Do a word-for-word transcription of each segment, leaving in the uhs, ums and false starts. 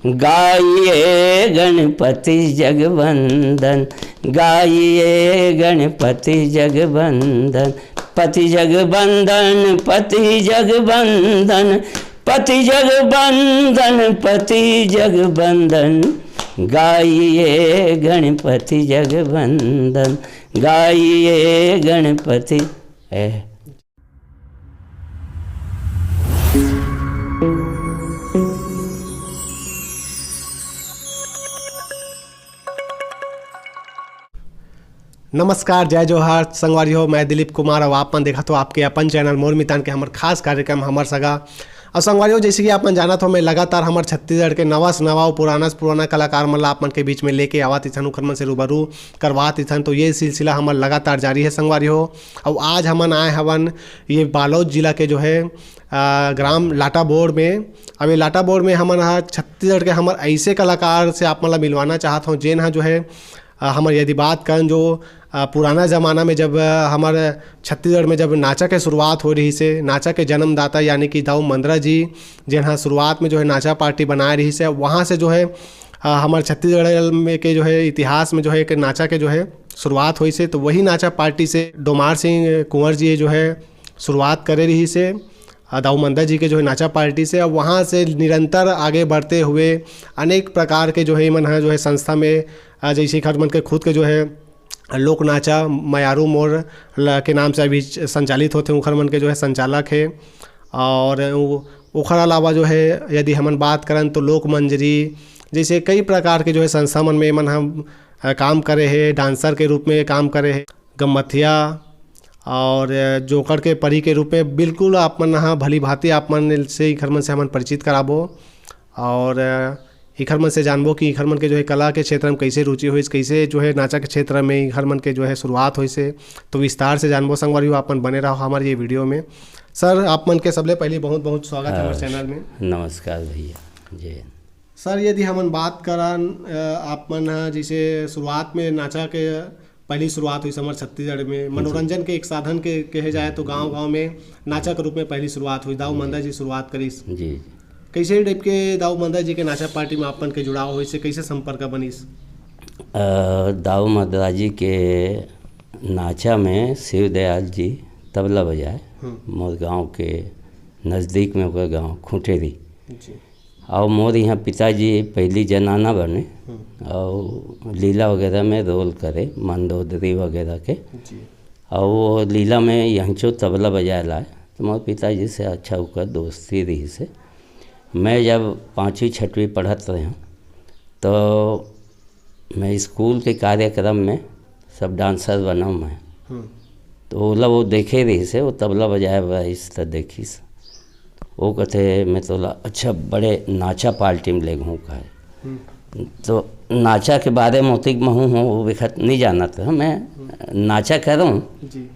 गाइए गणपति जगवंदन, गाइए गणपति जगवंदन, पति जगवंदन, पति जगवंदन, पति जगवंदन, पति जगवंदन, गाइए गणपति जगवंदन, गाइए गणपति। ए। नमस्कार, जय जोहार संगवारी हो, मैं दिलीप कुमार। अब आप मन देखत हो आपके अपन चैनल मोर मितान के हमर खास कार्यक्रम हमर सगा। और संगवारी हो, जैसे कि आप मन जानत हो, मैं लगातार हमर छत्तीसगढ़ के नवा से नवा और पुराना से पुराना कलाकार मन ला आप मन के बीच में लेके आवत इथन, उखर मन से रूबरू करवात इथन। तो ये सिलसिला हमर लगातार जारी है संगवारी हो। और आज हमन आए हवन ये बालोद जिला के जो है, आ, ग्राम लाटाबोड़ में। अब ये लाटाबोड़ में हमन ह छत्तीसगढ़ के हमर ऐसे कलाकार से आप मन ला मिलवाना चाहत हौं, जेन ह जो है, आ, हमर यदि बात करन जो, आ, पुराना जमाना में जब, आ, हमर छत्तीसगढ़ में जब नाचा के शुरुआत हो रही से, नाचा के जन्मदाता यानी कि दाऊ मंदरा जी, जेन ह शुरुआत में जो है नाचा पार्टी बनाए रही से, वहाँ से जो है, आ, हमर छत्तीसगढ़ में के जो है इतिहास में जो है एक नाचा के जो है शुरुआत होइस हे, तो वही नाचा पार्टी से डोमार सिंह कुंवर जी जो है शुरुआत करे रहिस हे, अ, दाऊ मंदर जी के जो है नाचा पार्टी से। अब वहाँ से निरंतर आगे बढ़ते हुए अनेक प्रकार के जो है इमन ह जो है संस्था में, अ, जैसे कि हर मन के खुद के जो है लोक नाचा मयारू मोर ल-, के नाम से अभी च-, संचालित होथे, उखर मन के जो है संचालक हे। और उ-, उखर अलावा जो है यदि हमन बात करन तो लोक मंजरी जैसे कई प्रकार के जो है संस्था मन में इमन ह, अ, काम करे हे, डांसर के रूप में काम करे हे। गम्मथिया और जोकड़ के परी के रूप में बिल्कुल आप मन ह भली भांति आप मन से इखर मन से हमन परिचित कराबो। और इखर मन से जानबो कि इखर मन के जो है कला के क्षेत्र में कैसे रुचि होइस, कैसे जो है नाचा के क्षेत्र में इखर मन के जो है शुरुआत होइस हे। तो विस्तार से जानबो संगवारी हो, आप मन बने रहो हमारे ये वीडियो में। सर, आप मन के सबले पहले बहुत बहुत स्वागत है हमारे हाँ, चैनल में। नमस्कार भैया, जय हिंद। सर, यदि हमन बात करन, अ, आप मन ह जैसे शुरुआत में नाचा के पहली शुरुआत हुई हमर छत्तीसगढ़ में, जी। मनोरंजन के एक साधन के कहे जाए तो गांव-गांव में नाचा के रूप में पहली शुरुआत हुई, दाऊ जी। मंदा जी शुरुआत करिस। जी। कैसे टाइप के दाऊ मंदा जी के नाचा पार्टी में आप मन के जुड़ाव होइस, कैसे संपर्क बनिस? अ, दाऊ मंदा जी के नाचा में शिवदयाल जी तबला बजाए, हम्म। मोर गांव के नजदीक में ओकर गांव खुंटेरी। जी। अउ मोर इहाँ पिताजी पहिली जनाना बने हम्म। अउ लीला वगैरह में रोल करे, मंदोदरी वगैरह के। जी। अउ वो लीला में यहंचो तबला बजाए ला आए, तो मोर पिताजी से अच्छा ओकर दोस्ती रहिस हे। मैं जब पाँचवीं छठवीं पढ़त रहेंव, तो मैं स्कूल के कार्यक्रम में सब डांसर बनंव मैं। हम्म। तो ओला वो देखे रहिस हे, वो तबला बजाए बर आइस त देखिस। वो कथे, "मैं तोला अच्छा बड़े नाचा पार्टी में लेगहूँ," कहे। हम्म। तो नाचा के बारे में ओतिक महूँ हूँ, वो बखत नहीं जानत हूँ। मैं हम्म। नाचा करंव। जी।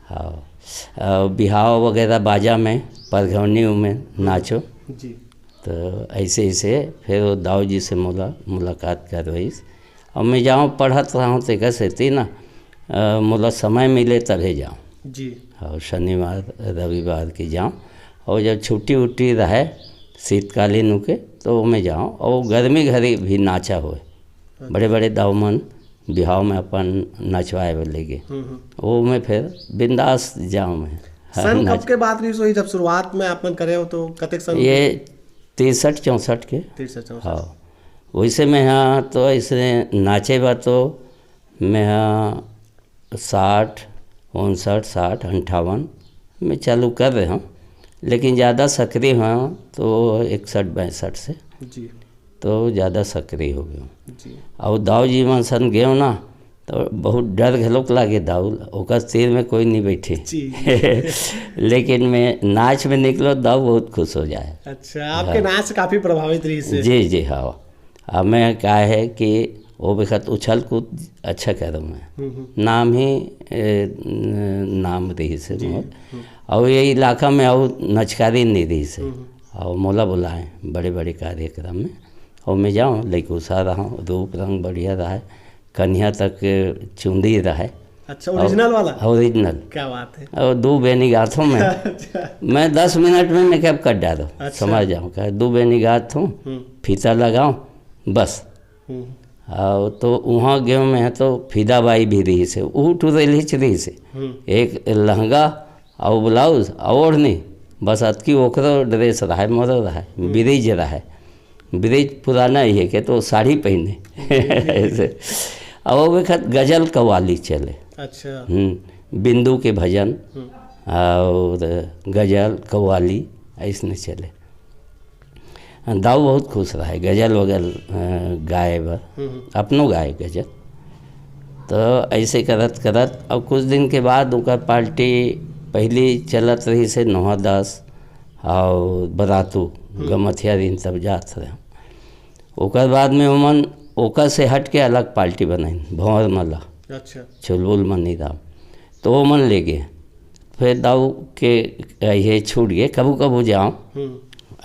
हाँ। अ, बिहाव वगैरह बाजा में, परघौनी में नाचो। जी। तो ऐसे ऐसे फिर वो दाऊ जी से मुला-, मुलाकात करवाइस। अउ मैं जांव पढ़त रहंव, तेकर सेती ना, अ, मोला समय मिले तभे जांव। जी। अउ शनिवार, रविवार के जांव। अउ जब छुट्टी उट्टी रहे शीतकालीन उके, तो मैं जांव। अउ गर्मी घरी भी नाचा होए। अच्छा। बड़े-बड़े दाऊ मन बिहाव में अपन नचवाए बर लेगे। हम्म, हम्म। वो मैं फिर बिंदास जांव मैं। सन नाच- कब के बात रहिस होही जब शुरुआत में आप मन करे हो, तो कतेक सन? ये तिरसठ चौसठ के। तिरसठ चौसठ। हाँ। वैसे मैं हाँ तो ऐसे नाचे बर तो मैं हाँ साठ, उनसठ, साठ, अंठावन में चालू कर रहे हूँ, लेकिन ज़्यादा सक्रिय हूँ तो इकसठ बासठ से जी। तो ज़्यादा सक्रिय हो गए हूँ। जी। और दाऊ जी मन सन गए ना, तो बहुत डर घलोक लागे दाऊ, ओकर तीर में कोई नहीं बैठे। जी। लेकिन मैं नाच में निकलो, दाऊ बहुत खुश हो जाए। अच्छा, आपके हाँ। नाच काफी प्रभावित रहिस हे। जी, जी, हाँ। अब मैं का है कि वो बखत उछल कूद अच्छा करूँ मैं। हम्म, हम्म। नाम ही, ए, न-, नाम रहिस हे जी, मोर। हम्म। और ये इलाका में और नचकारी नहीं रहिस हे। हम्म, हम्म। और मोला बुलाए बड़े-बड़े कार्यक्रम में। और मैं जाऊँ, लइकोसा रहूँ, रूप रंग बढ़िया रहे, कनिया तक चुंदी रहे। अच्छा, ओरिजिनल वाला? ओरिजिनल। क्या बात है। और दो बेनी गाथों में। अच्छा। मैं दस मिनट में मेकअप कर डालो। अच्छा। समझ जाओ, कहे दो बेनी गाथों, हम्म। फीता लगाओ, बस। हम्म। और तो वहाँ गेहूँ में है तो फिदा बाई भी रही से, ऊ टू रही रही से। हम्म। एक लहंगा और ब्लाउज और ओढ़नी, बस अतकी ओकरो ड्रेस रहा है, मोरो रहा है, हम्म। ब्रिज रहा है। ब्रिज पुराना ही है के तो साड़ी पहने। ऐसे। और वो वक्त गजल कव्वाली चले। अच्छा। हम्म, बिंदु के भजन हम्म। और गजल कव्वाली ऐसने चले। दाऊ बहुत खुश रहे, गजल वगल, अ, गाए बर, हम्म। अपनो गाए गजल। तो ऐसे करत करत अब कुछ दिन के बाद ओकर पार्टी पहली चलत रही से नोहा दास और बरातू हम्म। गमथिया दिन तब जात रहे। ओकर बाद में ओमन ओकर से हट के अलग पार्टी बनाइन, भंवर मला, अच्छा। चुलबुल मनीराम, तो ओमन ले गए। फिर दाऊ के ये छूट गए, कभू कभू जाओ, हम्म।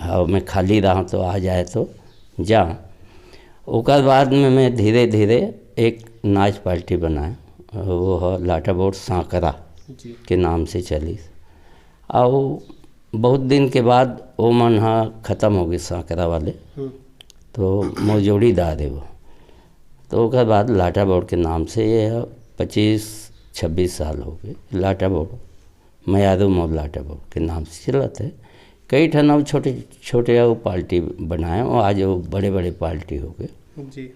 और मैं खाली रहा तो आ जाए तो जाओ। ओकर बाद में मैं धीरे धीरे एक नाच पार्टी बनाए, वो ह लाटा बोर्ड सांकरा जी। के नाम से चली। और बहुत दिन के बाद वो मन ह खत्म हो गए सांकरा वाले, हम्म। तो मोर जोड़ीदार है वो। तो ओकर बाद लाटा बोर्ड के नाम से ये ह पच्चीस छब्बीस साल हो गए लाटा बोर्ड, मयारू मोर लाटा बोर्ड के नाम से चलत है। कई ठन अउ छोटे छोटे अउ पार्टी बनाए, वो आज वो बड़े बड़े पार्टी हो गए। जी।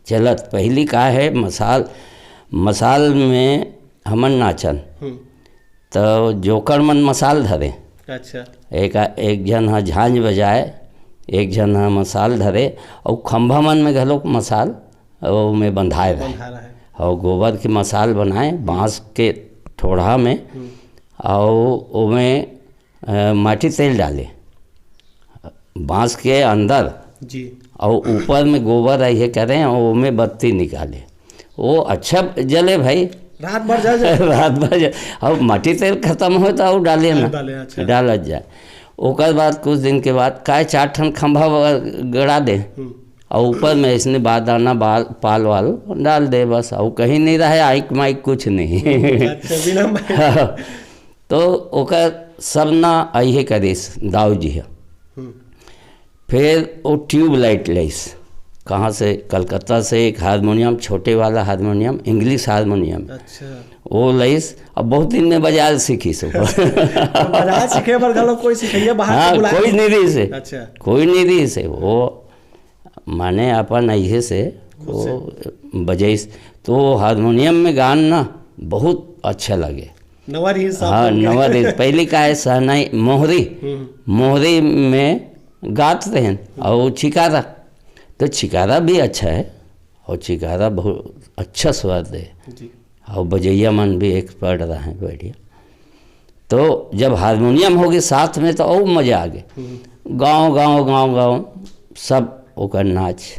चलत पहली का है मसाल, मसाल में हमन नाचन, हम्म। तो जोकर मन मसाल धरे। अच्छा। एक, एक झन ह झांझ बजाए, एक झन ह मसाल धरे, और खंभा मन में घलोक मसाल, वो में बंधाए रहे। बंधा रहे। और गोबर के मसाल बनाए, बांस के ठोढ़ा में, हम्म। और ओमे, अ, माटी तेल डाले, बांस के अंदर, जी। और ऊपर में गोबर ऐसे करें, और ओमे बत्ती निकाले। वो अच्छा जले भाई। रात भर जल जाए। रात भर जल, और माटी तेल खत्म हो तो और डाले ना। डाले, अच्छा। डालत जाए। ओकर बाद कुछ दिन के बाद काय चार ठन खंभा व-, गड़ा दे, हम्म। और ऊपर में इसने बारदाना बाल, पाल वाल डाल दे बस, और कहीं नहीं रहे आइक माइक कुछ नहीं। अच्छा, बिना माइक। तो ओकर सब ना अइहे करिस दाऊ जी ह। हम्म। फिर वो ट्यूबलाइट लइस, कहाँ से? कलकत्ता से एक हारमोनियम, छोटे वाला हारमोनियम, इंग्लिश हारमोनियम। अच्छा। वो लइस, अब बहुत दिन में बजाए सीखिस ओकर। तो बजाए सीखे बर घलो कोई सिखैया बाहर से हाँ, बुलाए कोई नहीं? नहीं रहिस हे। अच्छा। कोई नहीं रहिस हे। वो माने अपन अइहे से खुद से। वो बजइस। तो हारमोनियम में गान ना बहुत अच्छा लगे। नवा रहिस साफ हाँ, बन के। नवा रहिस। पहले का है सहनाई, मोहरी, हम्म। मोहरी में गात रहन और चिकारा, तो चिकारा भी अच्छा है और चिकारा बहुत अच्छा स्वर दे। जी। और बजैया मन भी एक्सपर्ट रहे बढ़िया। तो जब हारमोनियम होगे साथ में तो और मजा आ गए। हम्म। गाँव, गाँव, गाँव, गाँव सब ओकर नाच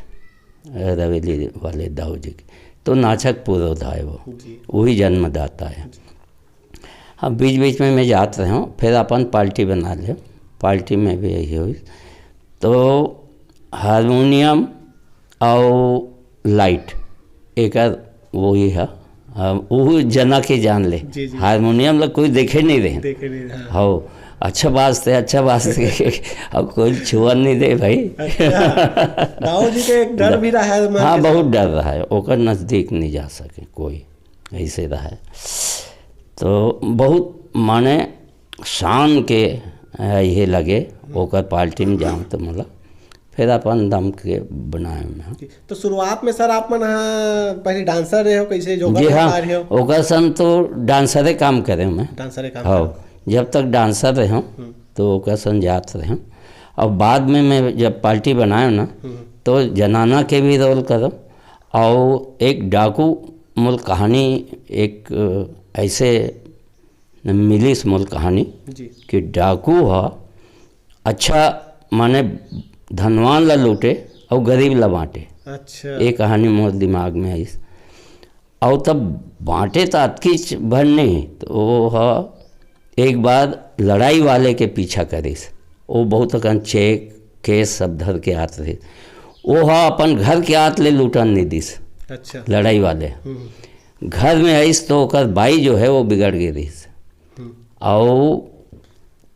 रवेली वाले दाऊ जी के। तो नाचक पुरोधा है वो, जी। वही जन्मदाता है। जी। अब बीच बीच में मैं जात रहे हूँ, फिर अपन पार्टी बना ले, पार्टी में भी यही हुई। तो हारमोनियम और लाइट एकर वही है, अब वो जना के जान ले। जी, जी। हारमोनियम ला कोई देखे नहीं रहे। देखे नहीं रहे, हाँ। हो, अच्छा बाजते, अच्छा बाजते। अब कोई छुआ नहीं दे भाई। अच्छा। दाऊ जी के एक डर भी रहा है, हाँ, बहुत डर रहा है, ओकर नजदीक नहीं जा सके कोई, ऐसे रहा है। तो बहुत माने शान के, अ, ये लगे, ओकर पार्टी में जाऊँ तो मतलब फिर अपन दम के बनाए में। जी, तो शुरुआत में सर आप मन ह पहले डांसर रहे हो, कैसे योगा जी हाँ, सिखा रहे हो? ओकर सन तो डांसरे काम करे मैं। डांसरे काम हाँ, करे। जब तक डांसर रहे हूँ, हम्म। तो ओकर सन जात रहे हूँ। और बाद में मैं जब पार्टी बनाए ना, हम्म। तो जनाना के भी रोल करो। और एक डाकू मूल कहानी एक, अ, ऐसे मिलिस मूल कहानी जी। कि डाकू ह अच्छा माने धनवान ला लूटे और गरीब ला बांटे। अच्छा। ये कहानी मोर दिमाग में आइस। और तब बांटे तो अतकीच भर नहीं, तो वो ह एक बार लड़ाई वाले के पीछा करिस। वो बहुत अकन चेक, केस सब धर के आत रहे। वो ह अपन घर के आत ले लूटन नहीं दिस। अच्छा। लड़ाई वाले। हम्म। घर में आइस तो ओकर बाई जो है वो बिगड़ गे रहिस। हम्म। अउ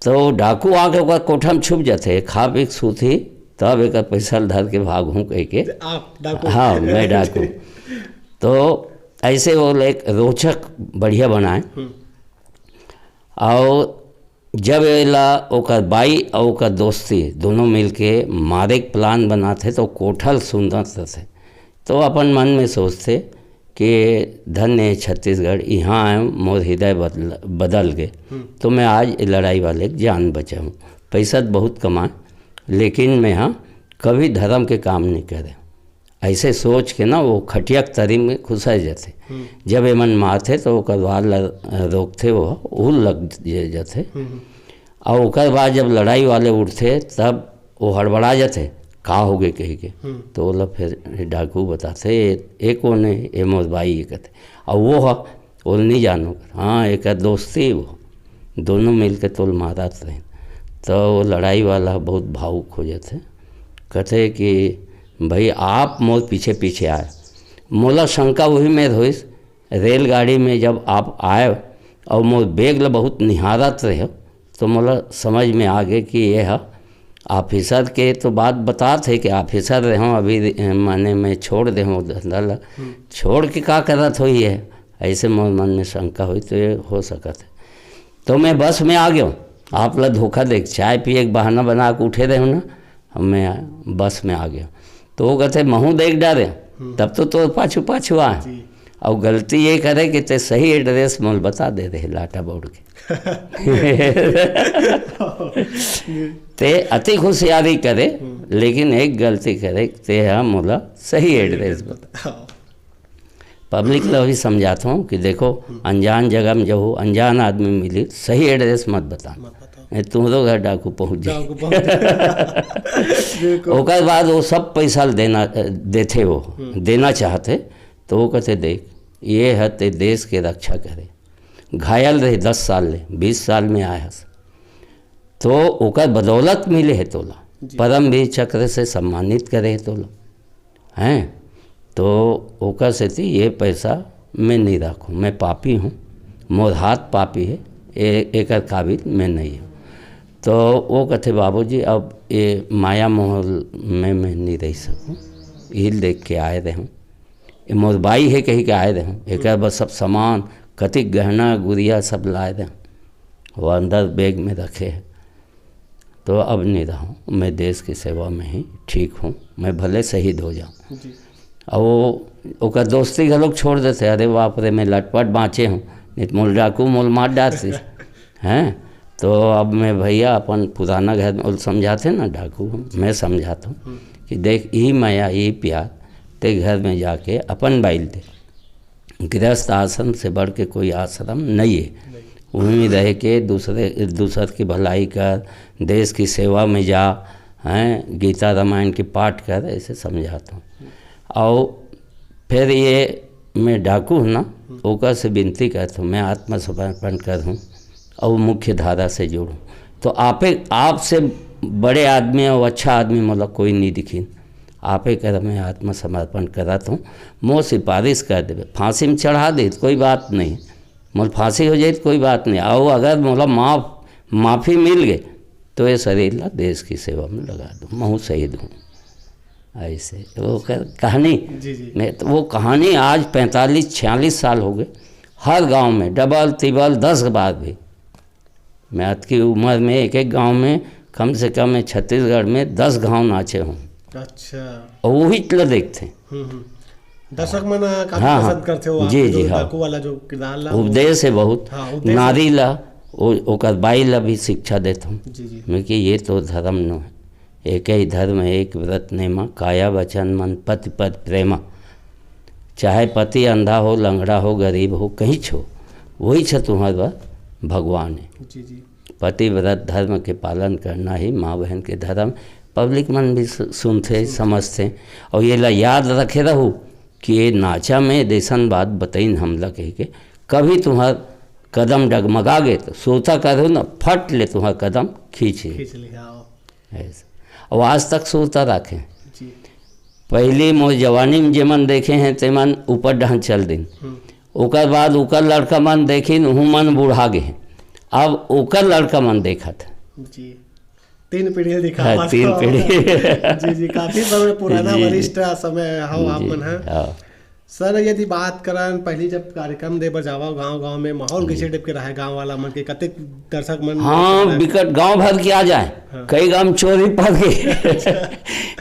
तो डाकू आके ओकर कोठा में छुप जाथे, खा पी के सूतही, तब एकर पैसा ल धर के भागहूँ कह के। आप डाकू? हाँ, मैं डाकू। तो ऐसे वो एक रोचक बढ़िया बनाए। हम्म। और जब एला ओकर बाई और ओकर दोस्ती दोनों मिलके मारे के प्लान बनाथे तो कोठा ल सूंघत रथे। तो अपन मन में सोचथे कि धन्य हे छत्तीसगढ़, यहाँ आए मोर हृदय बदल, बदल गे। हम्म। तो मैं आज ए लड़ाई वाले के जान बचाऊँ। पैसा तो बहुत कमाए, लेकिन मैं हाँ कभी धर्म के काम नहीं करे। ऐसे सोच के ना वो खटिया के तरी में घुसा जाथे। हम्म। जब एमन मारथे तो ओकर वाल ला रोकथे, वो उल लग ज-, जाथे। हम्म। और ओकर बाद जब लड़ाई वाले उठथे तब वो हड़बड़ा जाथे, का हो गए कह के। हम्म। तो ओला फिर डाकू बताथे, "ए कोन हे?" "ए मोर बाई," ये कहथे। और वो ह, "ओला नहीं जानो।" "हाँ, एक दोस्ती वो, दोनों मिलके तोल मारत रहे।" तो वो लड़ाई वाला बहुत भावुक हो जाथे, कहथे कि, "भाई, आप मोर पीछे पीछे आए, मोला शंका वही में होइस, रेलगाड़ी में जब आप आए और मोर बैग ला बहुत निहारत रहे, तो मोला समझ में आ गए कि ये ह ऑफिसर के तो बात बतात हे कि ऑफिसर रहे हूँ, अभी, माने, मैं छोड़ दे हूँ धंधा ला।" हम्म। "छोड़ के का करत होही है?" ऐसे मोर मन में शंका हुई, तो ये हो सकत है। तो मैं बस में आ गया हूँ, आप ला धोखा दे के चाय पिए के बहाना बना के उठे रहे हूँ ना, मैं बस में आ गया। तो वो कहते, "महू देख डारे, हम्म। तब तो तोर पाछू पाछू आ।" जी। और गलती ये करे कि ते सही एड्रेस मोल बता दे रहे लाटा बोर्ड के। ते अति होशियारी करे, हम्म। लेकिन एक गलती करे, ते हा मोला सही एड्रेस बता। हाँ। पब्लिक ला भी समझाता हूँ कि देखो, हम्म। अनजान जगह में जो हो, अनजान आदमी मिली, सही एड्रेस मत बताना। मत बताओ। नहीं, तुम्हारो घर डाकू पहुँच जाए। डाकू पहुँच जाए। बिल्कुल। ओकर बाद वो सब पैसा देना, देथे वो, हम्म। देना चाहथे, तो वो कहथे, "देख, ये है ते देश के रक्षा करे।" घायल रहे दस साल ले, बीस साल में आए हस, तो ओकर बदौलत मिले है तोला, जी। परमवीर चक्र से सम्मानित करे है तोला, हैं? तो ओकर सेती ये पैसा मैं नहीं रखूँ, मैं पापी हूँ, मोर हाथ पापी है, ए-, एकर काबिल मैं नहीं हूँ। तो वो कहते, "बाबूजी, अब ये माया मोह में मैं नहीं रह सकूँ, यही देख के आए रहे हूँ।" ये मोर बाई है कही के आए रहे हूँ, एकर बर सब सामान, कतिक गहना गुरिया सब लाए रहे हूँ, वो अंदर बैग में रखे है। तो अब नहीं रहूँ, मैं देश की सेवा में ही ठीक हूँ, मैं भले शहीद हो जाऊँ। जी। अब वो ओकर दोस्ती घलोक छोड़ देते, "अरे बाप रे, मैं लटपट बाँचे हूँ, नहीं तो मोल डाकू मोल मार डारती।" हैं? तो अब मैं भैया अपन पुराना घर में, वो समझाते ना डाकू, मैं समझाता हूँ हम्म। कि देख, यही माया, यही प्यार, ते घर में जाके अपन बाइल दे। गृहस्थ आश्रम से बढ़ के कोई आश्रम नहीं है। नहीं। वहीं रह के दूसरे, दूसर की भलाई कर, देश की सेवा में जा, हैं, गीता रामायण के पाठ कर, ऐसे समझाता हूँ। और फिर ये मैं डाकू हूँ ना, हम्म। ओकर से विनती करता हूँ, मैं आत्मसमर्पण कर हूँ और मुख्य धारा से जुड़ूँ। तो आपे, आपसे बड़े आदमी और अच्छा आदमी मोला कोई नहीं दिखिन। आपे कर मैं आत्मसमर्पण करत हूँ, मोर सिफारिश कर देवे, फांसी में चढ़ा दे तो कोई बात नहीं, मोर फांसी हो जाए तो कोई बात नहीं, और अगर मोला माफ, माफी मिल गई तो ये शरीर ला देश की सेवा में लगा दूँ, महू शहीद हूँ। ऐसे वो कर, कहानी जी, जी। मैं तो, वो कहानी आज पैंतालीस छियालीस साल हो गए, हर गांव में डबल, तिबल, दस बार भी। मैं अतकी उम्र में एक एक गांव में कम से कम मैं छत्तीसगढ़ में दस गांव नाचे हूँ। अच्छा। और वही ला देखते हैं। हम्म, हम्म। दर्शक मन काफी हाँ, हाँ। पसंद करते हो जी, आपके जी, जो हाँ। डाकू वाला जो किरदार ला, वो उपदेश है बहुत। हाँ, उपदेश है। नारी ला, ओ-, ओकर बाई ला भी शिक्षा देता हूँ। जी, जी। मैं कि ये तो धर्म नो है। एक ही धर्म, एक व्रत नेमा, काया वचन मन पति पद प्रेमा। चाहे पति अंधा हो, लंगड़ा हो, गरीब हो, कहीं छो, वही छ तुम्हार बर भगवान है। जी, जी। पतिव्रत धर्म के पालन करना ही माँ बहन के धर्म। पब्लिक मन भी सु-, सुनथे, समझथे, और ये ला याद रखे रहू कि ये नाचा में जैसन बात बतइन हमला कह के, कभी तुम्हार कदम डगमगा गे तो सोचा करो ना, फट ले तुम्हार कदम खींच ले। खींच ले, हाँ। ऐसे। और आज तक सुरता रखें। जी। पहले मोर जवानी में जेमन देखे हैं, तेमन ऊपर डहन चल दिन। हम्म। ओकर बाद ओकर लड़का मन देखिन, उहू मन बूढ़ा गे। अब ओकर लड़का मन देखत। जी। तीन पीढ़ी दिखा हाँ, पास तीन हो। पीढ़ी। जी, जी, काफी समय पुराना जी, जी। वरिष्ठ समय हो आप जी, मन ह। हाँ। सर, यदि बात करन, पहली जब कार्यक्रम दे बर जावा गांव-गांव में, माहौल जी। कैसे टाइप के रहे गांव वाला मन के? कतेक दर्शक मन हाँ, रहे? बिकट गांव भर के आ जाए। हाँ। कई गांव चोरी पड़ गए। अच्छा।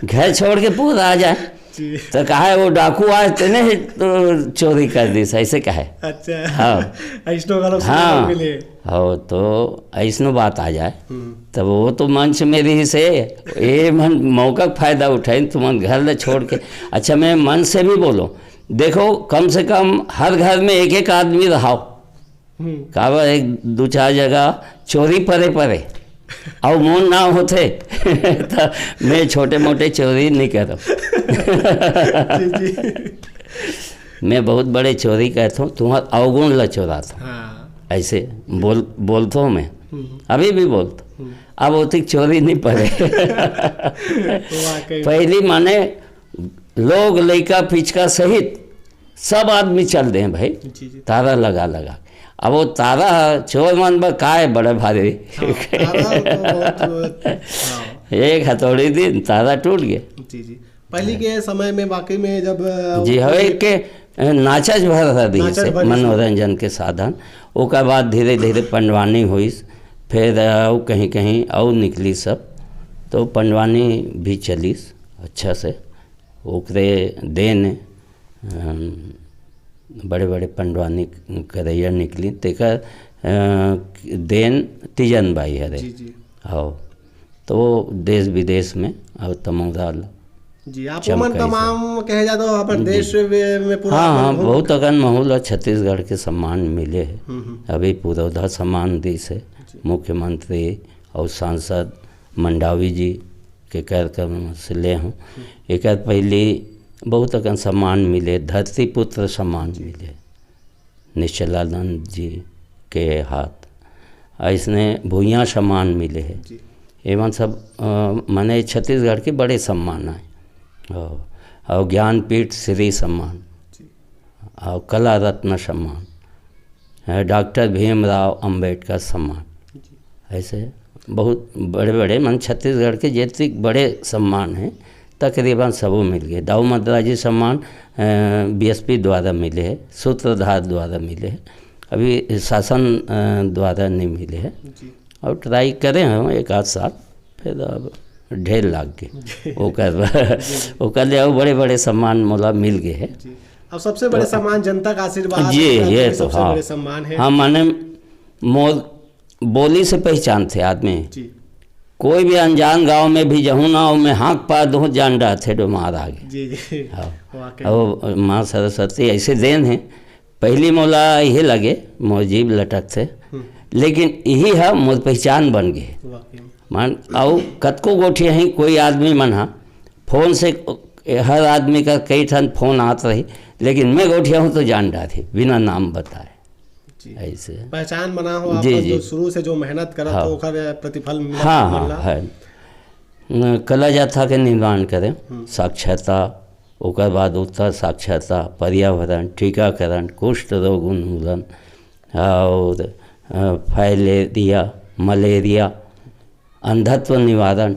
घर छोड़ के पूरा आ जाए। जी। तो कहा है, "वो डाकू आज तेने तो चोरी कर दी, ऐसे कहे।" अच्छा। हाँ। ऐसनो वाला सुनने हाँ। को मिले। हो, तो ऐसनो बात आ जाए। हम्म। तब वो तो मंच में रही से, ये मन मौका के फायदा उठाइन, तुमन घर ले छोड़ के। अच्छा, मैं मन से भी बोलो, देखो, कम से कम हर घर में एक एक आदमी रहाओ। हम्म। काबर एक दू चार जगह चोरी परे परे, अउ मोर नाम होथे, त मैं छोटे मोटे चोरी नहीं करव। जी, जी। मैं बहुत बड़े चोरी करथों, तुम्हार अवगुण ला चोराथों। हाँ। ऐसे बोल, बोलथों मैं। हम्म। अभी भी बोलथों। हम्म। अब ओतिक चोरी नहीं परे। वाकई। पहली माने लोग, लइका, पिचका सहित सब आदमी चल दे भाई। जी, जी। तारा लगा लगा। अब वो तारा ह चोर मन बर काय बड़ा भारी। हाँ, तारा तो बहुत, हाँ। एक हथौड़ी दिन तारा टूट गए। जी, जी। पहली के समय में वाकई में जब, अ, जी, हवे के, अ, नाचच भर रहिस नाचच हे, भर रहिस। मनोरंजन के साधन। ओकर बाद धीरे-धीरे पंडवानी होइस, फिर, अ, अउ कहीं-कहीं अउ निकलिस सब। तो पंडवानी भी चलिस अच्छा से। ओकरे देन, अम, बड़े-बड़े पंडवानी करइया निकलिन, तेकर, अ, देन तीजन बाई हरे। जी, जी। हव। तो देश विदेश में अउ तमौरा ल जी, आप चमकाइस ओमन हे। तमाम कहे जात हो, अपन जी। देश में, में पूरा हाँ, अपन हाँ, घूम बहुत अकन महू ल छत्तीसगढ़ के सम्मान मिले हे। हम्म, हम्म। अभी पुरौधा सम्मान दिस हे, जी। मुख्यमंत्री अउ सांसद मंडावी जी के कार्यक्रम से ले हूँ। हम्म। एकर पहले बहुत अकन सम्मान मिले, धरती पुत्र सम्मान जी। मिले। निश्चलानंद जी के हाथ, अइसने भुइयां सम्मान मिले हे। जी। एमन सब, अ, माने छत्तीसगढ़ के बड़े सम्मान आए। अ, अउ ज्ञानपीठ श्री सम्मान, जी। अउ कला रत्न सम्मान, अ, डॉक्टर भीमराव अंबेडकर सम्मान। जी। ऐसे बहुत बड़े-बड़े, मन छत्तीसगढ़ के जेतिक बड़े सम्मान हे, तकरीबन सबो मिल गए। दाऊ मद्राजी सम्मान, अ, बीएसपी द्वारा मिले हे, सूत्रधार द्वारा मिले हे, अभी शासन, अ, द्वारा नहीं मिले हे। जी। अउ try करे हंव एक आध साल, फिर अब ढेर लाग गए। जी। ओकर, जी। ओकर ले अउ बड़े-बड़े सम्मान मोला मिल गए हे। जी। अब सबसे बड़े तो सम्मान जनता का आशीर्वाद, जी, जनता ये के तो, सबसे हाँ। बड़े सम्मान है। हाँ, माने मोर बोली से पहचानथे आदमी। जी। कोई भी अनजान गांव में भी जहूं ना, ओमे हाँक पा दूं, जान डारथे डोमार आगे। जी, जी। हाँ। वाकई। अब माँ सरस्वती ऐसे देन है, पहली मोला इहे लगे, मोर जीभ लटकथे, हम्म। लेकिन इही ह मोर पहचान बन गे। वाकई। मान, अउ कतको गोठियाही कोई आदमी मन ह, फोन से, हर आदमी का कई ठन फोन आत रही, लेकिन मैं गोठियाहूँ तो जान डारही, बिना नाम बताए। जी। ऐसे। पहचान बना हो, जी, आपका जी। जो शुरू से जो मेहनत करत हाँ। हो, ओकर प्रतिफल मिला हाँ, आप मन हाँ, ला। है। न, कला जत्था के निर्माण करें, हम्म। साक्षरता, ओकर बाद उत्तर साक्षरता, पर्यावरण, टीकाकरण, कुष्ठ रोग उन्मूलन, और, अ, फाइलेरिया, मलेरिया, अंधत्व निवारण,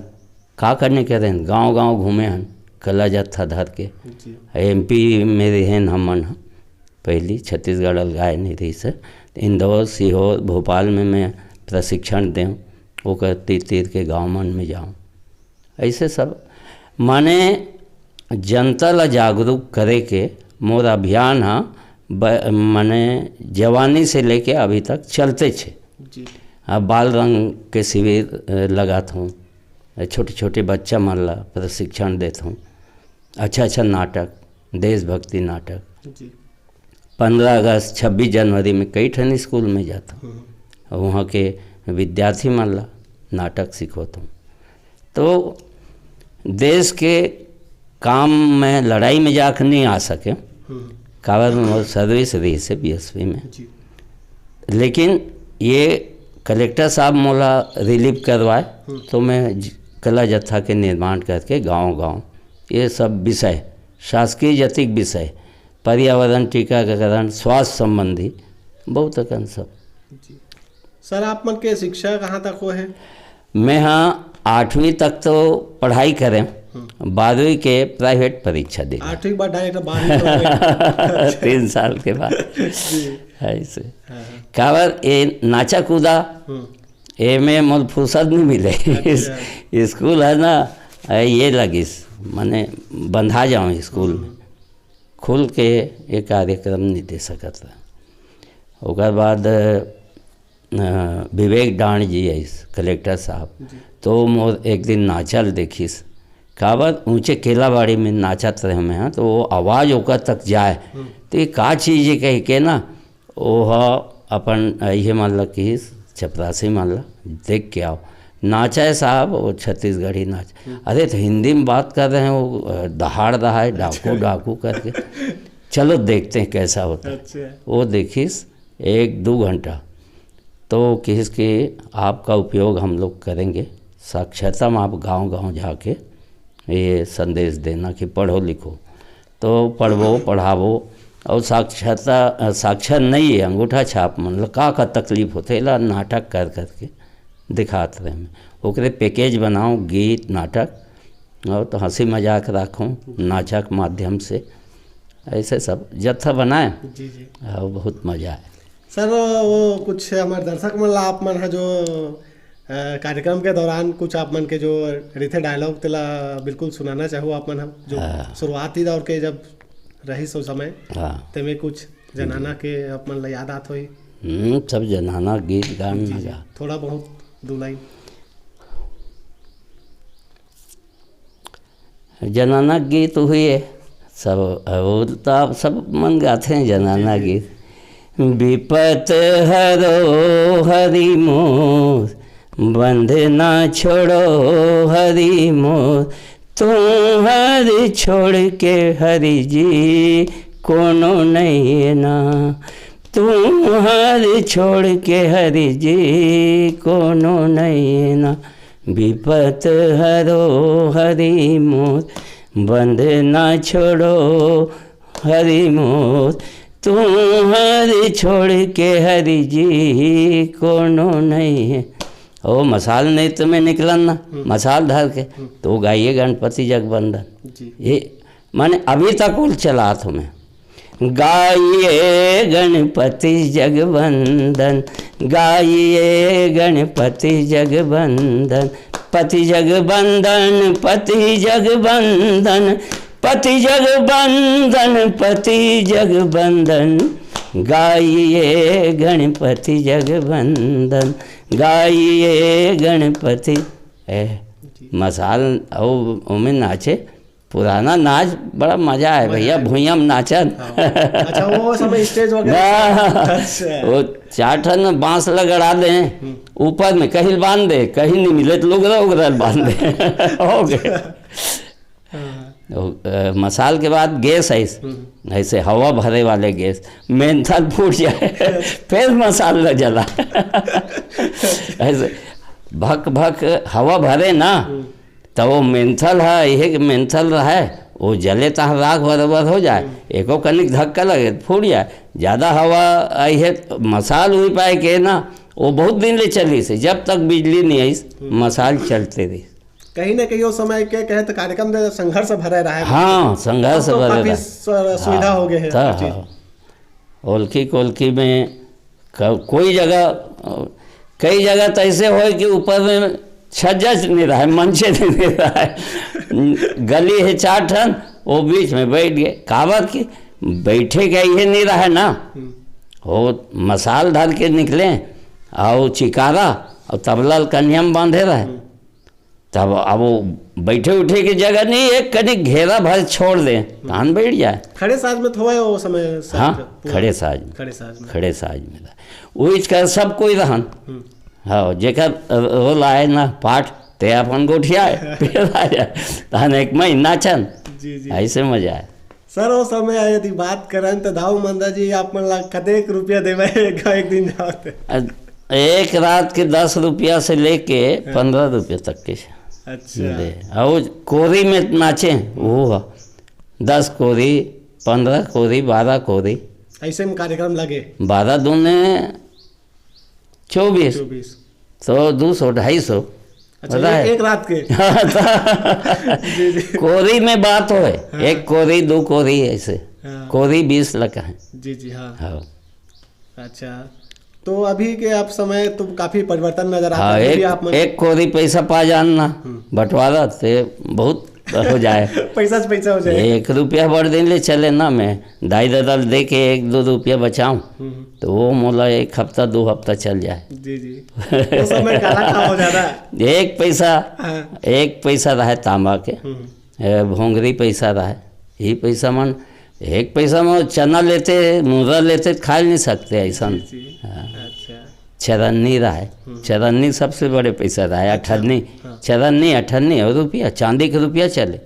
का करने के रहेन, गांव-गांव घूमे हन, कला जत्था धर के। जी। एमपी में रहेन हमन ह, पहली छत्तीसगढ़ अलगाए नहीं रहिस हे। इंदौर, सीहोर, भोपाल में मैं प्रशिक्षण देंव, ओकर तीर-तीर के गांव मन में जांव। ऐसे सब, माने जनता ला जागरूक करे के मोर अभियान ह ब-, माने जवानी से लेके अभी तक चलते छे। जी। अब बाल रंग के शिविर, अ, लगात हूँ, छोटे-छोटे बच्चा मन ला प्रशिक्षण देत हूँ, अच्छा-अच्छा नाटक, देशभक्ति नाटक। जी। पंद्रह अगस्त, छब्बीस जनवरी में कई ठन स्कूल में जात हूँ। हम्म। अउ वहाँ के विद्यार्थी मन ला नाटक सिखोत हूँ। तो देश के काम में लड़ाई में जाके नहीं आ सके, हम्म। काबर मोर service रहिस हे बीएसपी में। जी। लेकिन ये कलेक्टर साहब मोला relieve करवाए, हम्म। तो मैं ज-, कला जत्था के निर्माण करके गांव-गांव ये सब विषय, शासकीय जतिक विषय, पर्यावरण, टीकाकरण, स्वास्थ्य संबंधी बहुत अकन सब। जी। सर, आप मन के शिक्षा कहाँ तक होए हे? मैं हाँ आठवीं तक तो पढ़ाई करें, बारहवीं के प्राइवेट परीक्षा दे। आठवीं के बाद डायरेक्ट बारहवीं में हो गए। तीन साल के बाद। जी। ऐसे हाँ, हाँ। काबर ये नाचा कूदा, हम्म। एमे मोर फुर्सत नहीं मिले। अच्छा। स्कूल है ना, ये लगिस, माने बंधा जाऊँ स्कूल में, खुल के ये कार्यक्रम नहीं दे सकत रहा। ओकर बाद अ, विवेक डांड जी आइस, कलेक्टर साहब, तो मोर एक दिन नाचल देखिस, काबर ऊंचे केलाबाड़ी में नाचत रहे मैं, हाँ, तो वो आवाज़ ओकर तक जाए, तो ये का चीज़ है कह के ना, वो ह अपन इहे मान ला किहिस, चपरासी मान ला, देख के आओ, नाचा है साहब, वो छत्तीसगढ़ी नाच। अरे, तो हिंदी में बात कर रहे हैं, वो अ, दहाड़ दहाड़, डाकू डाकू करके, चलो देखते हैं कैसा होता है। अच्छा। वो देखिस एक दो घंटा, तो किहिस कि आपका उपयोग हम लोग करेंगे, साक्षरता में आप गांव गांव जाके ये संदेश देना कि पढ़ो लिखो। तो पढ़बो पढ़ाबो, और साक्षरता, साक्षर नहीं है, अंगूठा छाप, मतलब का का तकलीफ होते, एला नाटक कर करके दिखात रहे मैं। ओकरे पैकेज बनाओ, गीत, नाटक, और तो हंसी मजाक रखो, नाचक माध्यम से, ऐसे सब जत्था बनाए। जी, जी। और बहुत मजा आए। सर, वो कुछ हमारे दर्शक मन ला आप मन ह जो अ, कार्यक्रम के दौरान कुछ आप मन के जो रिथे डायलॉग, तेला बिल्कुल सुनाना चाहूँ आप मन ह, जो हाँ। शुरुआती दौर के जब रहिस ओ समय, हाँ। तेमे कुछ जनाना के आप मन ला याद आत होही। हम्म, सब जनाना गीत गान जी, में जी। गा। थोड़ा बहुत दो लाइन। जनाना गीत हुए सब, वो तो आप सब मन गाते हैं जनाना गीत। विपत हरो हरि मोर, बंद ना छोड़ो हरि मोर, तुम्हार छोड़ के हरि जी कोनो नहीं ना, तुम्हार छोड़ के हरि जी कोनो नहीं ना। विपत हरो हरि मोर, बंद ना छोड़ो हरि मोर, तुम्हार छोड़ के हरि जी कोनो नहीं है। ओ मसाल नृत्य में निकलन ना, मसाल धर के, तो गाइए गणपति जगबंदन। जी। ये माने अभी तक उल चलात हूँ मैं। गाइए गणपति जगबंदन, गाइए गणपति जगबंदन, पति जगबंदन, पति जगबंदन, पति जगबंदन, पति जगबंदन, गाइए गणपति जगबंदन, गाइए गणपति। ए, मसाल, ओ, ओमे नाचे, पुराना नाच, बड़ा मजा आए भैया, भुइयां में नाचन। हाँ। अच्छा, वो समय स्टेज वगैरह? ना, अच्छा। वो चार ठन बांस लगड़ा दे, ऊपर में कहीं बांध दे, कहीं नहीं मिले तो लुगरा उगरा बांध दे। हो गया। हाँ। वो, अ, मसाल के बाद गैस आइस, ऐसे हवा भरे वाले गैस, मेंथल फूट जाए, फिर मसाल ल जला। ऐसे भक भक हवा भरे ना, तो वो मेंथल है, यह कि मेंथल रहे, वो जले तहाँ राख बराबर हो जाए, एको कनिक धक्का लगे तो फूट जाए। ज़्यादा हवा आई है तो मसाल हुई पाए के ना, वो बहुत दिन ले चली से, जब तक बिजली नहीं आई, मसाल चलते रही। कहीं ना कहीं उस समय के कहे तो कार्यक्रम दे संघर्ष भरे रहे। हाँ, संघर्ष अब तो भरे काफी रहे। स-, सुविधा हो गए है। हाँ, जी। हाँ। ओलखी कोलखी में क-, कोई जगह, कई जगह तो ऐसे होए कि ऊपर में छज्जा नहीं रहा है, मंचे नहीं रहा है। गली है चार ठन, वो बीच में बैठ गए। काबर कि बैठे का ये नहीं रहा है ना, वो मसाल धर के निकले, और चिकारा और तबला ल कनिया में बांधे रहे। तब अब वो बैठे उठे की जगह नहीं, एक कनी घेरा भर छोड़ दे, तहन बैठ जाए। खड़े साज में तो हुआ है वो समय साज हाँ, पूरा। खड़े साज में। खड़े साज में। खड़े साज में रहा। वो इसका सब कोई रहन। हाँ, जेकर रोल आए ना पाठ, ते अपन गोठियाए, फिर आ जाए। तहन एक महीना नाचन, जी, जी। ऐसे मजा आए। सर, वो समय यदि बात करन तो दाऊ मंदा जी आप मन ला कतेक रुपया देवे एक, एक दिन जाओ ते? अ, एक रात के दस रुपया से लेके पन्द्रह रुपया तक के अच्छा। दे। और कोरी में नाचे, वो ह। दस कोरी, पंद्रह कोरी, बारह कोरी। ऐसे में कार्यक्रम लगे? बारह दूने चौबीस। चौबीस। तो दो सौ, ढाई सौ। अच्छा, पता एक, है? एक रात के। जी, जी। कोरी में बात होय, हाँ। एक कोरी, दो कोरी, ऐसे। हाँ। कोरी बीस लगा है। जी, जी, हाँ। हाँ। अच्छा, तो अभी के आप समय तो काफी परिवर्तन नजर आता हाँ, है, अभी एक, आप मन एक कोरी पैसा पा जान ना, हम्म। बंटवारा से बहुत हो जाए। पैसा से पैसा हो जाए। एक रुपया बड़ दिन ले चले ना, मैं दाई ददा ल दे के एक दो रुपया बचाऊं, हम्म। तो वो मोला एक हफ्ता, दो हफ्ता चल जाए। जी, जी। वो समय काला था हो जाता। एक पैसा, हाँ। एक पैसा रहे तांबा के, हम्म। ए, भोंगरी पैसा रहे, यही पैसा मन, एक पैसा में चना लेते, मुर्रा लेते, खा नहीं सकते ऐसा। जी, जी। हाँ। अच्छा। चरन्नी रहे, हम्म। चरन्नी सबसे बड़े पैसा रहे, अच्छा। अठन्नी, हाँ। चरन्नी, अठन्नी और रुपया, चांदी के रुपया चले।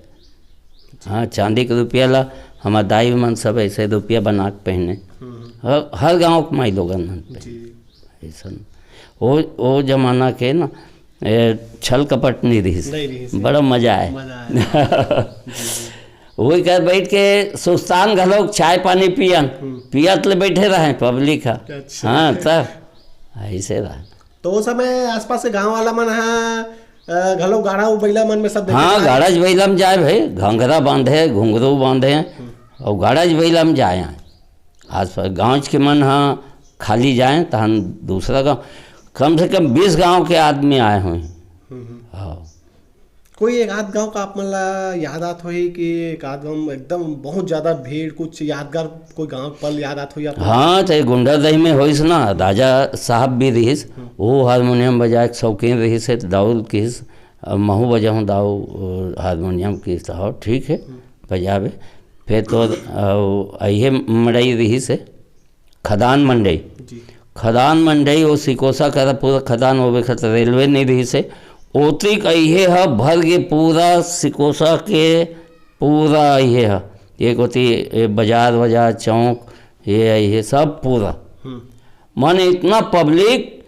हाँ, चांदी के रुपया ला हमार दाई मन सब ऐसे रुपया बना के पहने। हम्म। हर, हर गांव के माई लोगन मन पहने। जी। ऐसन। वो, वो जमाना के ना, ए, छल कपट नहीं रहिस। नहीं रहिस। बड़ा मजा आए। मजा आए। जी, जी। वही कर बैठ के सुस्तान घलोक चाय पानी पियन, हम्म। पियत ले बैठे रहे पब्लिक ह। अच्छा। हाँ, तब ऐसे रहे। तो वो समय आसपास के गांव वाला मन ह, अ, घलो गाड़ा बइला मन में सब देखे हाँ, पाए। गाड़ा बइला में जाए भाई, घंघरा बांधे, घुंघरू बांधे, हम्म। और गाड़ा बइला में जाए। आसपास गांव के मन ह खाली जाए, तहन दूसरा गांव, कम से कम बीस गांव के आदमी आए हुए हैं। हम्म, हम्म। हाँ। कोई एक आध गांव का आप मन ला याद आत होही कि एक आध गांव में एकदम बहुत ज्यादा भीड़, कुछ यादगार कोई गांव पल याद आत होही आप मन ला? हाँ, तो गुंडरदेही में होइस ना, राजा साहब भी रहिस, हम्म। वो हारमोनियम बजाए के शौकीन रहिस है, तो दाऊ किस, "अब महू बजाऊँ दाऊ, अ, हारमोनियम किस।" तो हाँ, ठीक है, हम्म। बजावे। फिर तो, अ, अइहे मड़ई रहिस है, खदान मंडई। जी। खदान मंडई, वो सिकोसा करा पूरा खदान, वो बखत रेलवे नहीं रहिस हे। ओतिक अइहे ह, भर के पूरा सिकोसा के पूरा अइहे ह। एक होती ये बाजार, बाजार, चौक, ये अइहे सब पूरा। हम्म। माने इतना पब्लिक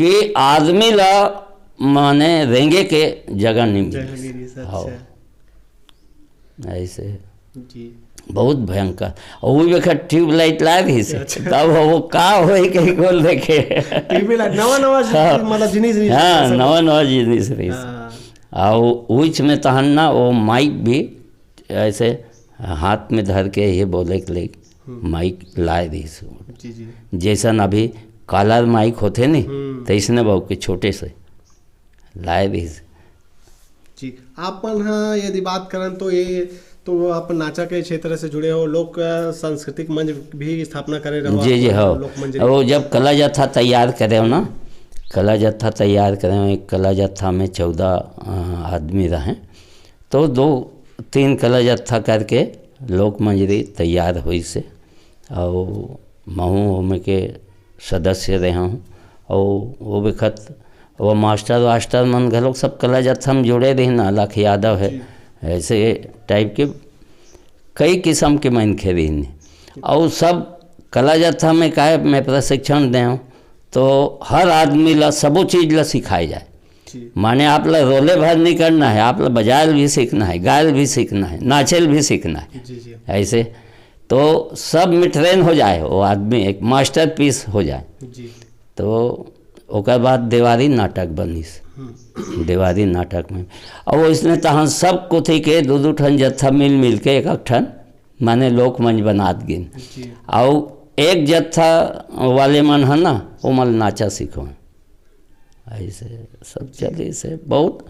कि आदमी ला माने रेंगे के जगह नहीं जगह मिलिस। नहीं मिलिस, हाँ। अच्छा। ऐसे जी। बहुत भयंकर। और वो बखत ट्यूबलाइट लाए रहिस हे। अच्छा। तब वो का होई कहीं को देखे। ट्यूबलाइट, नवा, नवा जी-, हाँ। मतलब जिनिस रहिस हाँ, ऐसा। नवा, नवा जिनिस रहिस। हाँ। और उच में तहन ना वो माइक भी ऐसे हाथ में धर के ये बोले के लिए हम्म। माइक लाए रहिस। जी, जी। जैसन अभी कॉलर माइक होथे नी, हम्म। तैसने बाबू के छोटे से लाए रहिस। जी, आप मन ह यदि बात करन तो ये तो आप नाचा के क्षेत्र से जुड़े हो, लोक, अ, सांस्कृतिक मंच भी स्थापना करे रहो जी, आप जी, मन, हाँ। लोक मंच। वो जब कला जत्था तैयार करे हो ना, कला जत्था तैयार करे हो, एक कला जत्था में चौदह, अ, आदमी रहे, तो दो तीन कला जत्था करके लोक मंजरी तैयार होइस हे। और महू ओमे के सदस्य रहे हूँ। और वो बखत वो मास्टर वास्टर मन घलोक सब कला जत्था में जुड़े रहिन, अलख यादव है, जी। ऐसे टाइप के कई किस्म के मनखे रहिन। और सब कला जत्था में काहे मैं प्रशिक्षण दे हूँ, तो हर आदमी ला सबो चीज ला सिखाए जाए। जी। माने आप ला रोले भर नहीं करना है, आप ला बजायल भी सीखना है, गायल भी सीखना है, नाचेल भी सीखना है। जी, जी। ऐसे तो सब में ट्रेन हो जाए, वो आदमी एक मास्टरपीस हो जाए। जी। तो ओकर बाद देवारी नाटक बनिस। हम्म। देवारी नाटक में, और इसने तहाँ सब कोथी के दो दो ठन जत्था मिल मिल के एक एक ठन माने लोक मंच बनात गिन। जी। और एक जत्था वाले मन है ना, वो मन नाचा सीखो। ऐसे सब जी। चली से बहुत,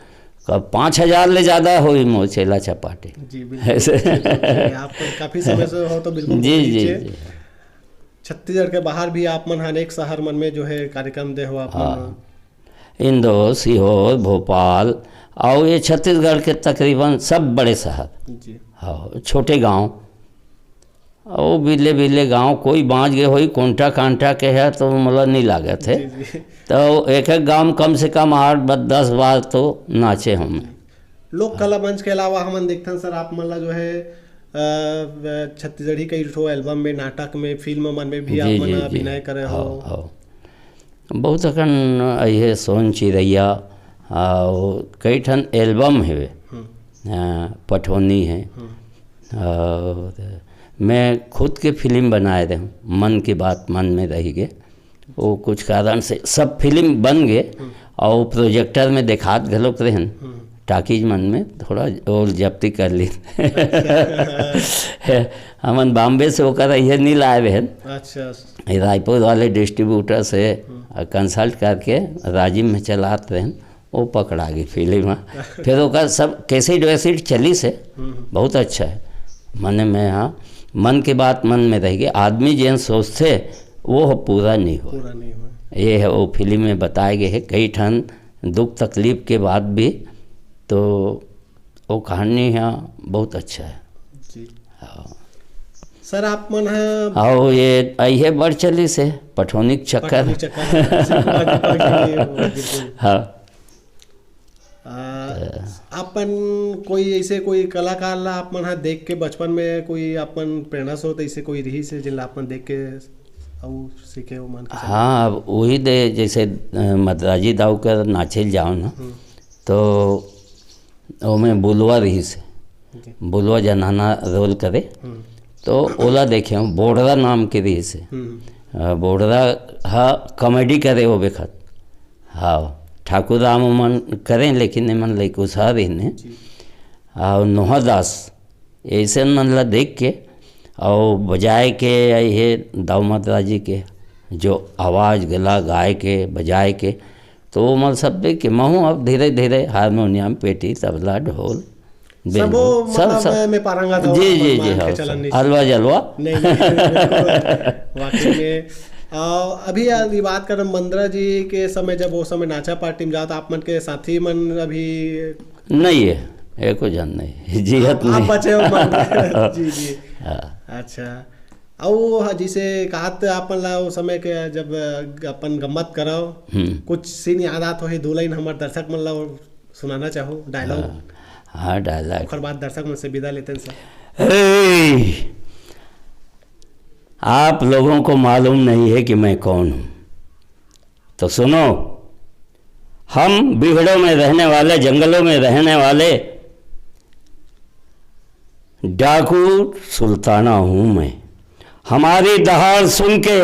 क-, पाँच हजार ले ज्यादा होई मोर चेला चपाटी। जी, बिल्कुल। ऐसे। जी, आप काफी समय से हो तो बिल्कुल जी, बहुत जी, नीचे। जी। छत्तीसगढ़ के बाहर भी आप मन ह अनेक शहर मन में जो है कार्यक्रम दे हो आप मन हाँ। ह। इंदौर, सीहोर, भोपाल, और ये छत्तीसगढ़ के तकरीबन सब बड़े शहर। जी। हाँ, छोटे गांव। वो बिल्ले बिल्ले गांव कोई बाँच गए होई, कोंटा कांटा के है तो मोला नहीं लागत है। जी, जी। तो एक एक गांव कम से कम आठ ब-, दस बार तो नाचे हूँ मैं। लोक कला मंच के अलावा हमन देखथन सर, आप मन ला जो है, अ, छत्तीसगढ़ी कई ठो एल्बम में, नाटक में, फिल्म मन में भी जी, आप मन जी, जी। अभिनय करे हो। हाँ, हाँ। बहुत अकन अइहे सोन चिरैया, और कई ठन एल्बम हेवे। हम्म। अ, पठौनी है। हम्म। और मैं खुद के फिल्म बनाए रहे हूँ, मन की बात मन में रही गे। वो कुछ कारण से सब फिल्म बन गए और प्रोजेक्टर में देखात घलोक रहन। हम्म। टाकीज मन में थोड़ा और जब्ती कर ली। हमन बॉम्बे से ओकर ये नहीं लाए रहन। अच्छा। ये रायपुर वाले डिस्ट्रीब्यूटर से हम्म। कंसल्ट करके राजिम में चलात रहन, वो पकड़ा गई फिल्म। फिर ओकर सब कैसेट वैसेट चली से हम्म। बहुत अच्छा है। मने में हाँ, मन की बात मन में रह गई। आदमी जेन सोचथे वो ह पूरा नहीं हो। पूरा नहीं हो। ये है वो फिल्म में बताए गए है कई ठन दुख तकलीफ के बाद भी, तो वो कहानी है बहुत अच्छा है। जी। हाँ। सर, आप मन ह और ये आई है बड़ चली से पठौनी के चक्कर। पठौनी चक्कर। बिल्कुल। हाँ। आ, आपन कोई ऐसे कोई कलाकार ला आप मन ह देख के बचपन में कोई आपन प्रेरणा स्रोत ऐसे कोई रही से जिन ला आप मन देख के अउ सीखे हो मन के साथ? हाँ, अब वही दे जैसे अ, मद्राजी दाऊ कर नाचे ल जाओ ना, हम्म। तो ओमे बुलवा रही से, जी। बुलवा जनाना रोल करे, हम्म। तो ओला देखे हूँ, बोड़रा नाम के रही से। हम्म। अ, बोड़रा हा कॉमेडी करे वो बेखत। हाँ, ठाकुर राम मन करें, लेकिन एमन लइकुसा रहिन हे। जी। और नोहा दास, ऐसे मन ला देख के, और बजाए के, ये दाऊ मद्राजी के जो आवाज़, गला गाए के, बजाए के, तो वो मन सब देख के महूँ अब धीरे धीरे हारमोनियम, पेटी, तबला, ढोल, सबो बेंजो, सब, मतलब सब। में पारंगत हो, जी, जी, जी, मान के हाँ, चलन सब। नहीं हलवा जलवा। नहीं, नहीं, बिल्कुल। वाकई में। आ, अभी यार ये बात करम मंदरा जी के समय, जब वो समय नाचा पार्टी में जाओ, तो आप मन के साथी मन अभी नहीं है, एको जन नहीं, जियत आप, आप नहीं। बचे हो मन। जी, जी। हाँ। अच्छा। अउ ह-, जैसे कहत आपन ला वो समय के जब, अ, अपन गम्मत करव, हम्म। कुछ सीन याद आत होही, दू लाइन हमर दर्शक मन ला वो सुनाना चाहो, डायलॉग? हाँ, हाँ, डायलॉग। ओकर बाद दर्शक मन से विदा लेते हैं सर। ए, आप लोगों को मालूम नहीं है कि मैं कौन हूँ, तो सुनो, हम बिहड़ों में रहने वाले, जंगलों में रहने वाले डाकू सुल्ताना हूँ मैं। हमारी दहाड़ सुन के,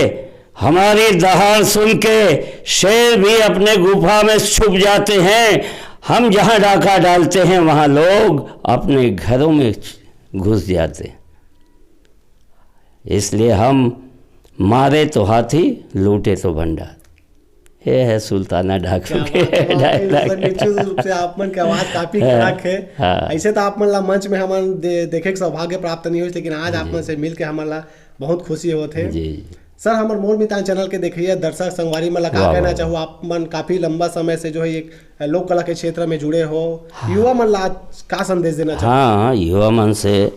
हमारी दहाड़ सुन के शेर भी अपने गुफा में छुप जाते हैं। हम जहाँ डाका डालते हैं, वहाँ लोग अपने घरों में घुस जाते हैं। इसलिए हम मारे तो हाथी, लूटे तो भंडार। ये है सुल्ताना डाकू क्या के बात है, वाकई में डायलॉग। सर, निश्चित रूप से आप मन के आवाज काफी हाँ, कड़क है। हाँ। ऐसे तो आप मन ला मंच में हमन दे-, देखे के सौभाग्य प्राप्त नहीं होइस, लेकिन आज आप जी। मन से मिल के हमन ला बहुत खुशी होत है। जी। सर, हमर मोर मितान चैनल के देखइया दर्शक संगवारी मन ला का वाह, कहना वाह, चाहू? वाह। आप मन काफी लंबा समय से जो है एक लोक कला के क्षेत्र में जुड़े हो, हाँ। युवा मन ला आज का संदेश देना चाहू? हाँ, युवा मन से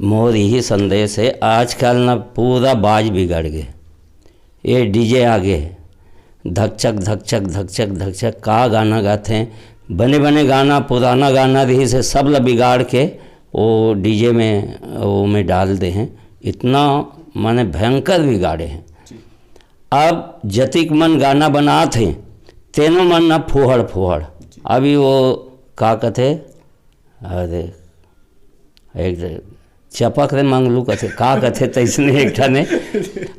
मोर यही संदेश है, आजकल ना पूरा बाज बिगड़ गए। ये डीजे आ गे, धकचक, धकचक, धकचक, धकचक, का गाना गाथे, बने बने गाना, पुराना गाना रही से सब ला बिगाड़ के वो डीजे में, वो में डाल दे हैं। इतना माने भयंकर बिगाड़े हैं। जी। अब जतिक मन गाना बनात हैं, तेनो मन ना फुहड़ फुहड़। जी। अभी वो का कथे, अरे, एक चपक रे मंगलू कथे, का कथे तैसने एक ठने।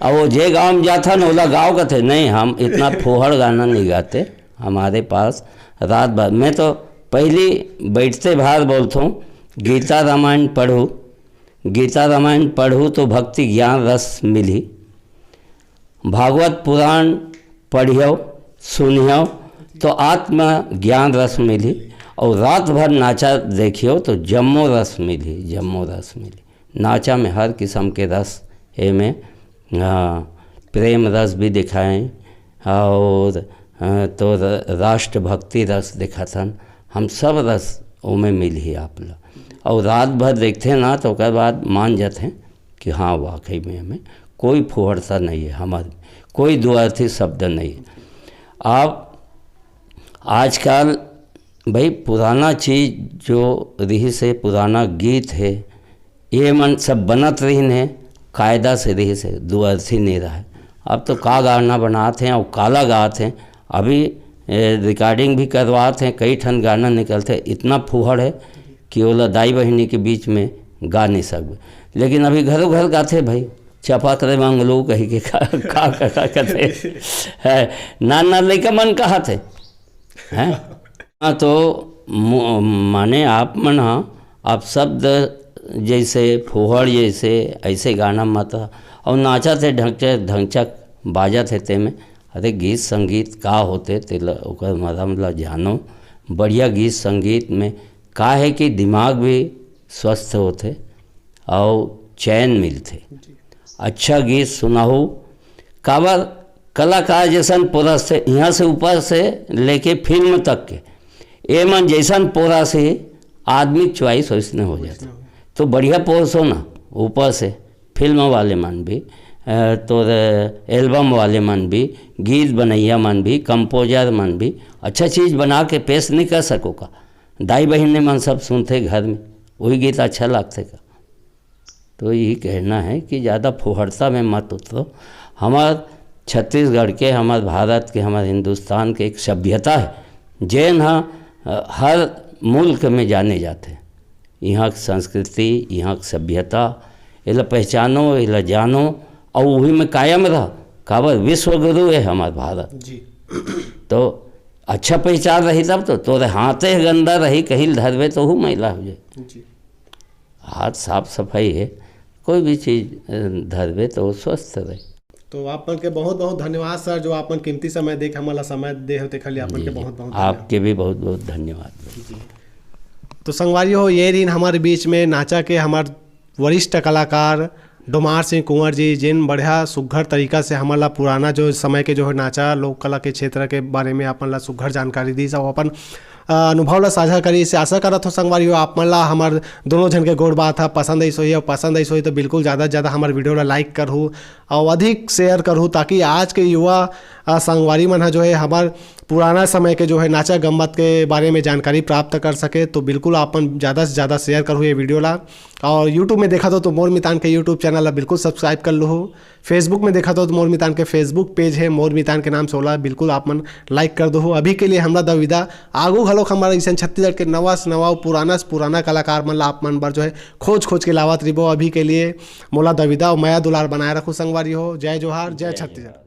अब वो जे गाँव में जाथा न, ओला गाँव कथे। नहीं, हम इतना फुहड़ गाना नहीं गाते। हमारे पास रात भर, मैं तो पहली बैठते भार बोलता हूँ, गीता रामायण पढ़ू, गीता रामायण पढ़ू तो भक्ति ज्ञान रस मिली। भागवत पुराण पढ़ियो, सुनियो, तो आत्म ज्ञान रस मिली, और रात भर नाचा देखियो, तो जम्मो रस मिली, जम्मो रस मिली। नाचा में हर किस्म के रस, एमे, आ, प्रेम रस भी दिखाए, और, आ, तो र-, राष्ट्रभक्ति रस दिखाथन, हम सब रस ओमे मिलही आप ला। और रात भर देखते ना, तो ओकर बाद मान जाते हैं कि हाँ, वाकई में हमें कोई फुहड़ता नहीं है, हमारे कोई दुअर्थी शब्द नहीं है। आप आजकल भाई पुराना चीज जो रही से, पुराना गीत है, ये मन सब बनत रहिन है, कायदा से रही से, दुअर्थी नहीं रहा है। अब तो का गाना बनात हैं और काला गात हैं। अभी, ए, रिकॉर्डिंग भी करवात हैं, कई ठन गाना निकलते, इतना फुहड़ है कि ओला दाई बहिनी के बीच में गा नहीं सकबे। लेकिन अभी घरो घर गाथे भाई, चपा करे मंगलू कही के का, का, का, का कथे है, नान नान लइका मन कहा थे हैं। हाँ, तो मु- माने आप मन हा, आप शब्द जैसे फुहड़ जैसे ऐसे गाना मत हा, और नाचा थे ढंगचक ढंगचक बाजा थे तेमे। अरे गीत संगीत का होते तेला ओकर मरम ला जानो। बढ़िया गीत संगीत में का है कि दिमाग भी स्वस्थ होते और चैन मिलते। अच्छा गीत सुनाहू, काबर कलाकार जैसन पोरस थे, यहाँ से ऊपर से लेके फिल्म तक के, ए मन जैसन पोरस ही आदमी चॉइस वैसने हो जाते। तो बढ़िया पोरस हो ना, ऊपर से फिल्म वाले मन भी, अ, तो एल्बम वाले मन भी, गीत बनैया मन भी, कंपोजर मन भी अच्छा चीज़ बना के पेश नहीं कर सको का? दाई बहिन ने मन सब सुनते घर में, वही गीत अच्छा लगते का? तो यही कहना है कि ज़्यादा फुहड़ता में मत उतरो। हमार छत्तीसगढ़ के, हमार भारत के, हमार हिंदुस्तान के एक सभ्यता है, जेन ह, अ, हर मुल्क में जाने जाते। यहाँ के संस्कृति, यहाँ के सभ्यता, एला पहचानो, एला जानो, और वही में कायम रह। काबर विश्व गुरु है हमार भारत। जी। तो अच्छा पहचान रही तब तो, तोरे हाथे गंदा रही, कहीं धरबे तो हूँ मैला हो जाए। जी। हाथ साफ सफाई है, कोई भी चीज़, अ, धरबे तो वो स्वस्थ रहे। तो आप मन के बहुत बहुत धन्यवाद सर, जो आप मन कीमती समय दे के हमन ला समय दे हो, तेखर लिए आप मन जी, के जी। बहुत बहुत धन्यवाद। आपके भी बहुत बहुत धन्यवाद। जी। तो संगवारी हो, ये दिन हमारे बीच में नाचा के हमारे वरिष्ठ कलाकार डोमार सिंह कुंवर जी, जिन बढ़िया सुघर तरीका से हमन ला पुराना जो समय के जो है नाचा लोक कला के क्षेत्र के बारे में आप मन ला सुघर जानकारी दी, सब अपन, अ, अनुभव ला साझा करी। इसे आशा करत हो संगवारी हो, आप मन ला हमर दोनों झन के गोठ बात हा पसंद आइस होही, और पसंद आइस होही तो बिल्कुल ज़्यादा से ज़्यादा हमर वीडियो ला लाइक करहू और अधिक शेयर करहू, ताकि आज के युवा, अ, संगवारी मन हा जो है हमर पुराना समय के जो है नाचा गम्मत के बारे में जानकारी प्राप्त कर सके। तो बिल्कुल आप मन ज़्यादा से ज़्यादा शेयर करहू ये वीडियो ला। और YouTube में देखत हो तो मोर मितान के YouTube चैनल ला बिल्कुल सब्सक्राइब कर लूहू। Facebook में देखत हो तो मोर मितान के Facebook पेज है मोर मितान के नाम से, ओला बिल्कुल आप मन लाइक कर दो। अभी के लिए हमरा दविदा, आगू घलोक हमारा इसन छत्तीसगढ़ के नवा से नवा, पुराना से पुराना कलाकार मन ला आप मन बर जो है खोज खोज के लावत रिबो। अभी के लिए मोला दविदा और मया दुलार बनाए रखो संगवारी हो। जय जोहार, जय जय छत्तीसगढ़। जोहार।